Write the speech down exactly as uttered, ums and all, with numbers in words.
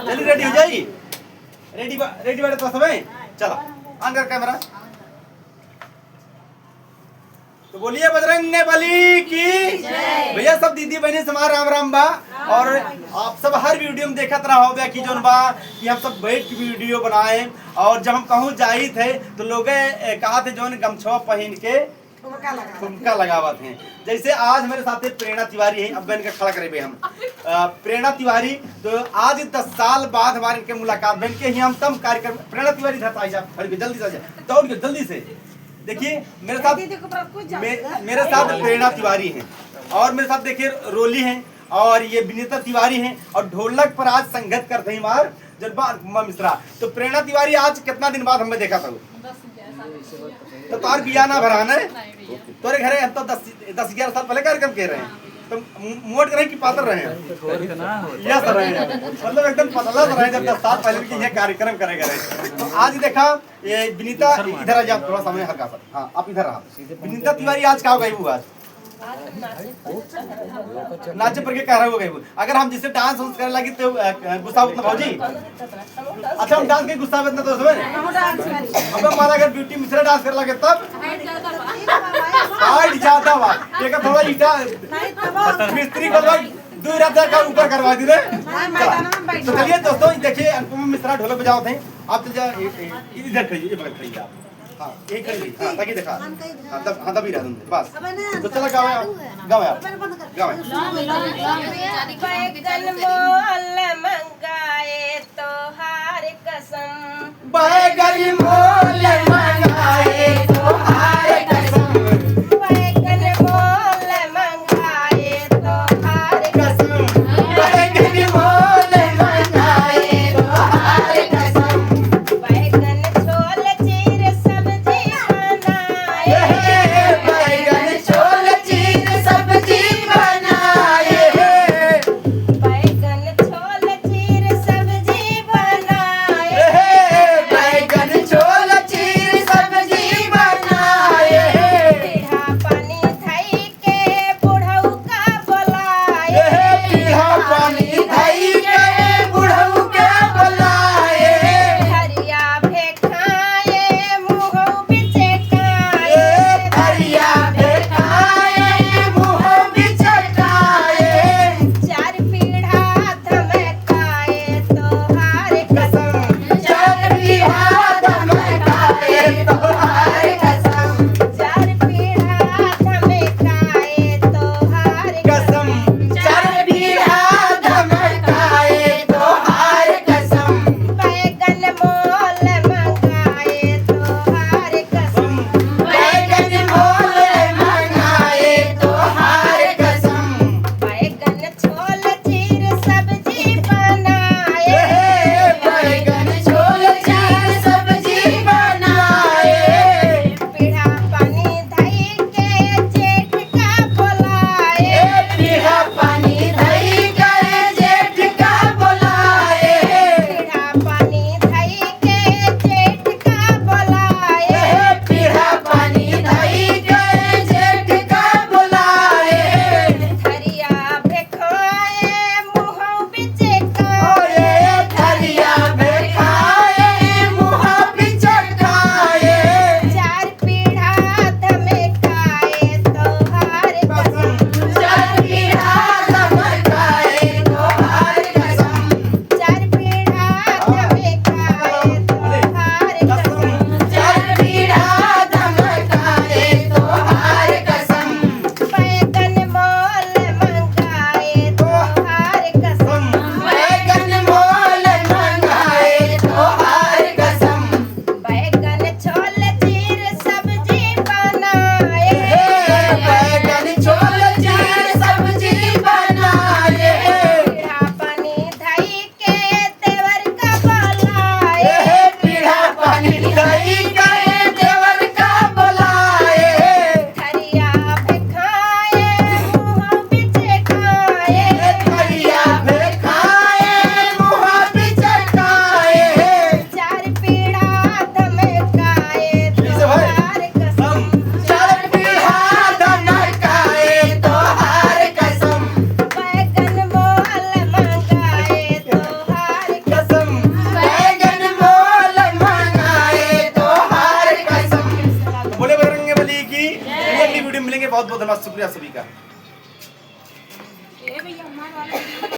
चलिए, रेडी हो जाई। रेडी बा, रेडी बाटे तो सबे? चला, on कर कैमरा। तो बोलिए बजरंग बली की। भैया, सब दीदी बहनी से हमारा राम राम बा। और आप सब हर वीडियो में देखत रहो बा कि जौन बा कि हम सब बैठ के वीडियो बनाए, और जब हम कहूँ जाइत है तो लोग, ए, कहत है जौन गमछवा पहिन के ठुमका लगावत हैं। जैसे आज मेरे साथ प्रेरणा तिवारी है, अब इनका खड़ा करेबे हम। अ, प्रेरणा तिवारी, तो आज दस साल बाद हमारे इनके मुलाकात बन के ही हम तम कार्यक्रम। प्रेरणा तिवारी, इधर आ जा, खड़ी हो, जल्दी से आ जा, दौड़ के जल्दी से। देखिए मेरे साथ, दीदी को पूरा कुछ जानते मे-, हैं। मेरे साथ प्रेरणा तिवारी है, और मेरे साथ देखिए रोली है, और ये विनीता तिवारी है, और ढोलक पर आज संगत करते हैं हमार जौन बा अनुपमा मिश्रा। तो प्रेरणा तिवारी, आज कितना दिन बाद हमें देखा था? तो तोर बिया ना भरा है? तोरे घरे हम तो दस, दस ग्यारह साल पहले कार्यक्रम के रहे हैं। तो मो-, मोट रहे कि पातर रहे हैं? यस रहे हैं, मतलब एकदम पतला तो रहे जब दस साल पहले कि ये कार्यक्रम करे गए। तो आज देखा, ये विनीता, इधर आ जा, थोड़ा सामने हल्का सा। हाँ, आप इधर रहा। विनीता तिवारी, आज का हो गई वो आज? नाचे पर के कह रहा हो गई वो। अगर हम जैसे डांस वांस करे लगी तो, अ, गुस्सा उतना भौजी। अच्छा, हम डांस के गुस्सा उतना तो समझ। अब हमारा अगर ब्यूटी मिश्रा डांस करे लगे तब हाइट ज्यादा बा। एक थोड़ा ईटा मिस्त्री को भाई दो रात का ऊपर करवा दी रे। तो चलिए दोस्तों, देखिए अनुपमा मिश्रा ढोलक बजावत हैं। आप चल जा, ए, ए, इधर खड़ी, ये बगल खड़ी आप। हाँ, एक खड़ी, हाँ, ताकि देखा। हाँ, तब, हाँ, तभी रहा तुम, बस। तो चला, गाओ आप, गाओ आप, गाओ आप। बैगन मोल मंगाए तोहार कसम। बैगन मोल मंगाए तोहार कसम। बैगन मोल मंगाए तोहार कसम। बैगन मोल मंगाए तोहार कसम। बैगन छोल चीर सब्जी बनाए। ए, बैगन छोल चीर सब्जी बनाए। बैगन छोल चीर सब्जी बनाए। ए, बैगन छोल चीर सब्जी बहुत बहुत धन्यवाद, शुक्रिया सभी का। ए भैया, हमारे वाला